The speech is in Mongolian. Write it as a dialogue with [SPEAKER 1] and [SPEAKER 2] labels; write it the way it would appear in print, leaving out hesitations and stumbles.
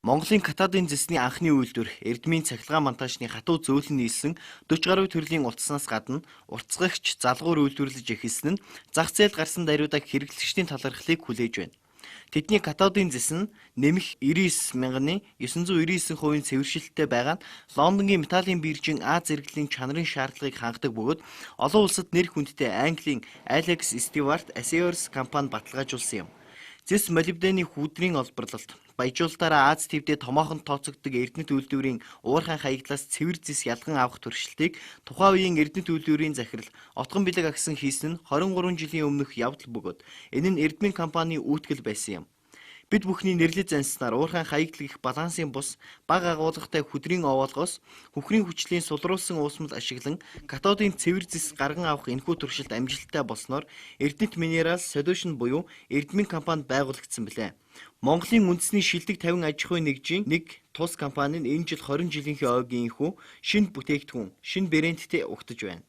[SPEAKER 1] Монголын катодын зэсний анхны үйлдвэр Эрдмийн цахилгаан монтажны хатуу зөөлөн нийлсэн 40 гаруй төрлийн утаснаас гадна уртасгагч залгуур үйлдвэрлэж эхэлсэн нь зах зээлд гарсан даруйдаа хэрэглэгчдийн талархлыг хүлээж байна. Тэдний катодын зэс нь нэмэх 99,999% цэвэршилттэй байгаа нь Лондонгийн металлын биржийн А зэрэглэлийн чанарын шаардлагыг хангадаг бөгөөд олон улсад нэр хүндтэй Английн Alex Stewart Assayers компани баталгаажуулсан юм. Зэс молибдены хүүдрийн олборлолт баяжуулалтаараа Ази тивдээ томоохон тооцогддог Эрдэнэт үйлдвэрийн уурхайн хаягдлаас цэвэр зэс ялган авах туршилтыг тухайн үеийн Эрдэнэт үйлдвэрийн захирал Отгон Билэг агсан хийсэн нь 23 жилийн өмнөх явдал бөгөөд энэ нь Эрдмийн компанийн үүтгэл байсан юм. Бид бүхний нэрлэж занснаар уурхайн хаягдал гэх балансын бус бага агуулгатай хүдрийн овоолгоос хөхрийн хүчлийн сулруулсан уусмал ашиглан катодын цэвэр зэс гарган авах энэхүү туршилт амжилттай болсноор Эрдэнэт Mineral Solution буюу Эрдмийн компани байгуулагдсан билээ. Монголын үндэсний шилдэг 50 аж ахуйн нэгжийн нэг тус компани нь энэ жил 20 жилийнхээ ойгийн энэхүү шинэ бүтээгдэхүүн, шинэ брэндтэй угтаж байна.